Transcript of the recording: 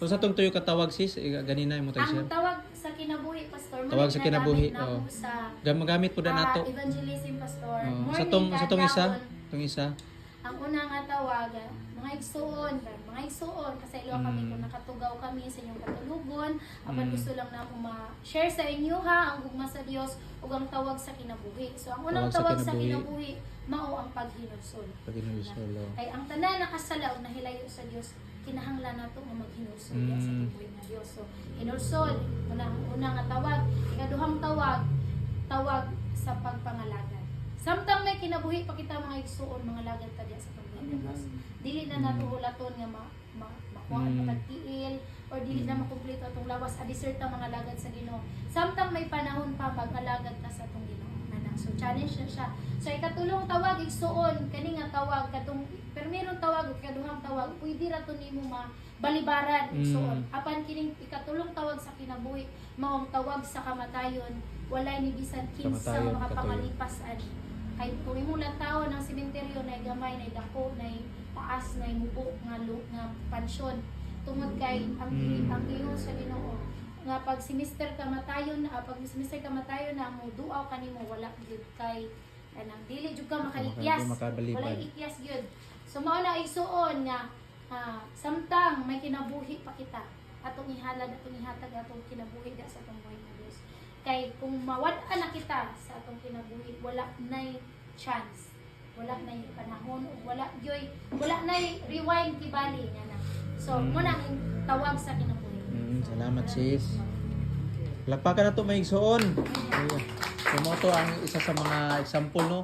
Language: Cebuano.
So sa tong tuyo katawag, sis, eh, ganina mo tayo Ang share. tawag sa kinabuhi, Pastor, mo Tawag sa kinabuhi, ginagamit namo oo. sa Gamagamit po na nato. Evangelism, Pastor. Oh, Morning, sa tong isa, kadlawon. tong isa. Ang una nga tawag, mga igsuon, kasaylo kami kung nakatugaw kami sa inyong katulugon, apan gusto lang na akong ma-share sa inyo ha, ang gugma sa Dios ug ang tawag sa kinabuhi. So ang unang Tawag tawag, sa sa kinabuhi. kinabuhi, mao ang paghinulsol. Paghinulsol. Oh. Ay ang tanan nakasala ug nahilayo sa Dios, kinahanglan nato nga maghinulsol diya sa tubuhi nga Dios. So hinulsol, una ang una nga tawag. Ikaduhang tawag, tawag sa pagpangalagad. Samtang may kinabuhi pa kita, mga igsuon, mga lagad ta diya sa tubuhi nga Dios. Dili na nato hulaton nga makuha ang patagtiil or dili na makumpleto atong lawas, a-deserve ta mga lagad sa Ginoo. Samtang may panahon pa, mag-alagad ta sa atong Ginoo. Ana. So challenge na siya. So ikatulong tawag, igsuon, kani nga tawag katong permirong tawag ug ikaduhang tawag pwede ra to nimo mabalibaran, igsuon. Apan kining ikatulong tawag sa kinabuhi mao ang tawag sa kamatayon, walay ni bisan kinsa Kamatayon, makapangalipas ani. Kay kung imong lantawon ang sementeryo, nay gamay, nay dako, nay taas, nay mubo nga nga pansyon tungod kay ang ang ingon sa Ginoo nga pag si Mr. Kamatayon na, pag si Mr. Kamatayon na mo duaw kanimo, wala gyud kay kanang dili jud ka makaikyas, Makabalibad. wala ikyas gyud. So mao na, igsuon, nga samtang may kinabuhi pa kita, atong ihalad, atong ihatag atong kinabuhi da sa atong buhi nga Dios, kay kung mawad-an na kita sa atong kinabuhi, wala nay chance, wala nay panahon, ug wala gyoy, wala nay rewind kibali nga na. So mo na ang tawag sa kinabuhi. So, Salamat, wala na. sis. Palakpakan na to, mga igsuon. So mo to ang isa sa mga example, no.